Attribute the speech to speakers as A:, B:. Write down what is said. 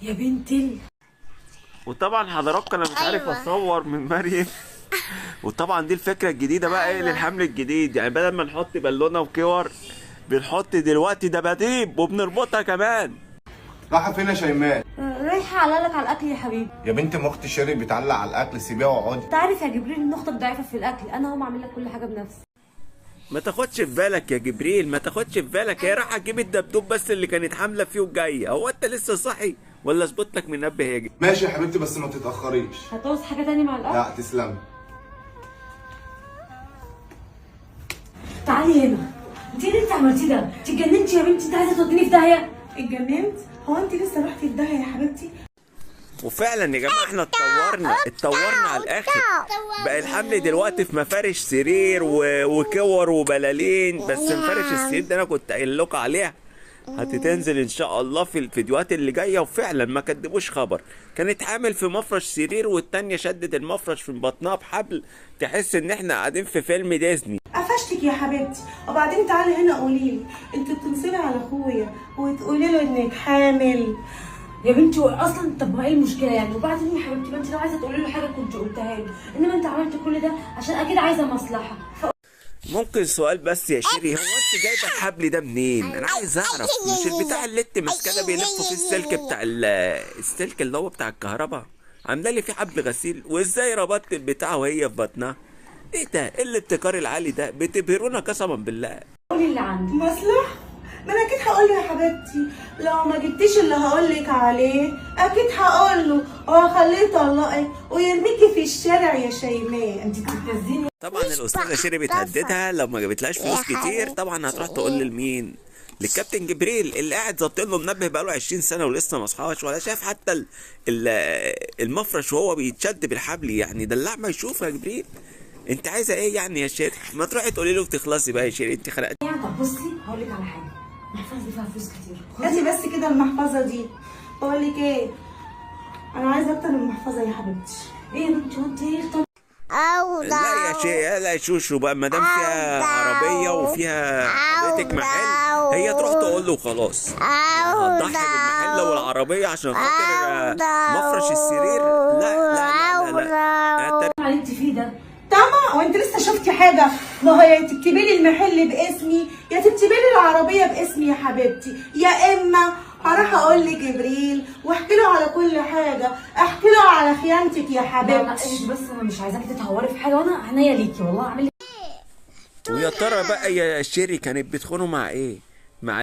A: يا بنت.
B: وطبعا حضراتكم انا مش عارف اصور من مريم. وطبعا دي الفكرة الجديدة بقى ايه للحمل الجديد، يعني بدل ما نحط بالونه وكور بنحط دلوقتي دباديب وبنربطها كمان.
C: رايحة فين يا شيماء؟
A: رايحة اعلق لك على الاكل يا حبيبي.
C: يا بنت ما اختي شيري بتعلق على الاكل، سيبيها واقعدي.
A: انت عارف يا جبريل ان اختك ضعيفة في الاكل، انا هقوم اعمل لك كل حاجة بنفسي.
B: ما تاخدش في بالك يا جبريل، ما تاخدش في بالك، هي رايحة تجيب الدبدوب بس اللي كانت حامله فيه وجاية. هو انت لسه صاحي ولا اظبط لك منبه يا جبريل؟
C: ماشي يا حبيبتي بس ما تتاخريش.
A: هتعوز حاجة تاني مع الاكل؟
C: لا تسلمي.
A: تعالي هنا، انت ايه اللي انت عملتيه ده؟ انت اتجننتي يا بنتي، انت عايزه توديني في داهية؟
D: اتجننت؟ هو انت لسه رحتي في داهية يا حبيبتي؟
B: وفعلا يا جماعة احنا اتطورنا على الاخر، بقى الحمل دلوقتي في مفارش سرير وكور وبلالين. بس مفارش السرير ده انا كنت قايل لكم عليها هتتنزل ان شاء الله في الفيديوهات اللي جاية، وفعلا ما كدبوش خبر، كانت حامل في مفرش سرير والتانية شدت المفرش في بطنها بحبل، تحس ان احنا قاعدين في فيلم ديزني.
D: قفشتك يا حبيبتي. وبعدين تعالي هنا قولي لي، انت بتنصبي على اخويا وتقولي له انك حامل؟
A: يا بنتي اصلا طب ما ايه المشكلة يعني؟ وبعدين يا حبيبتي ما انت لو عايزه تقولي له حاجة كنت قلتها له، انما انت عملت كل ده عشان اكيد عايزه مصلحة.
B: ممكن سؤال بس يا شيري، هو انت جايبه الحبل ده منين؟ انا عايز اعرف. مش البتاع اللي انت ماسكاه ده بيلفوا فيه السلك بتاع السلك اللي هو بتاع الكهرباء، عامله لي فيه حبل غسيل؟ وازاي ربطت البتاع وهي في بطنها؟ ايه ده؟ ايه الابتكار العالي ده؟ بتبهرونا قسما بالله.
A: قولي اللي عندك.
D: مصلحة؟ ما انا اكيد هقول له يا حبيبتي، لو ما جبتيش اللي هقول لك عليه اكيد هقول له وهخليه يطلقك ويرميكي في الشارع يا شيماء.
A: انت بتبتزيني.
B: طبعا الاستاذة شيري بتهددها لو ما جابتلهاش فلوس كتير، طبعا هتروح تقول لمين؟ للكابتن جبريل اللي قاعد ظابط له منبه بقاله 20 سنة ولسه ما صحاش ولا شاف حتى المفرش وهو بيتشد بالحبل، يعني دلع ما يشوف يا جبريل. انت عايزه ايه يعني يا شيري؟ ما تروحي تقولي له وتخلصي بقى يا شيري، انت خنقتي.
A: يعني طب بصي هقول لك على حاجة، المحفظة دي فيها فلوس كتير،
D: هاتي بس كده المحفظة دي. بقول لك ايه، انا عايزه اكتر من المحفظة يا حبيبتي.
A: ايه يا بنتي وانت ايه؟
B: لا يا شيري، لا يا شوشو بقى، ما دام فيها عربية وفيها حضرتك محل، هي تروح تقول له وخلاص. هتضحي بالمحل والعربية عشان خاطر مفرش السرير؟ لا لا لا لا لا.
A: اللي انت فيه ده
D: طمع؟ وانت لسه شفتي حاجة؟ ما هي يا تكتبي لي المحل باسمي يا تكتبي لي العربية باسمي يا حبيبتي، يا اما هروح اقول لجبريل واحكي له على كل حاجة، احكي له على خيانتك يا حبيبتي.
A: لا بس انا مش عايزاكي تتهوري في حاجة، وانا عينيا ليكي والله. اعمل
B: ويا ترى بقى يا شيري كانت بتخونه مع ايه؟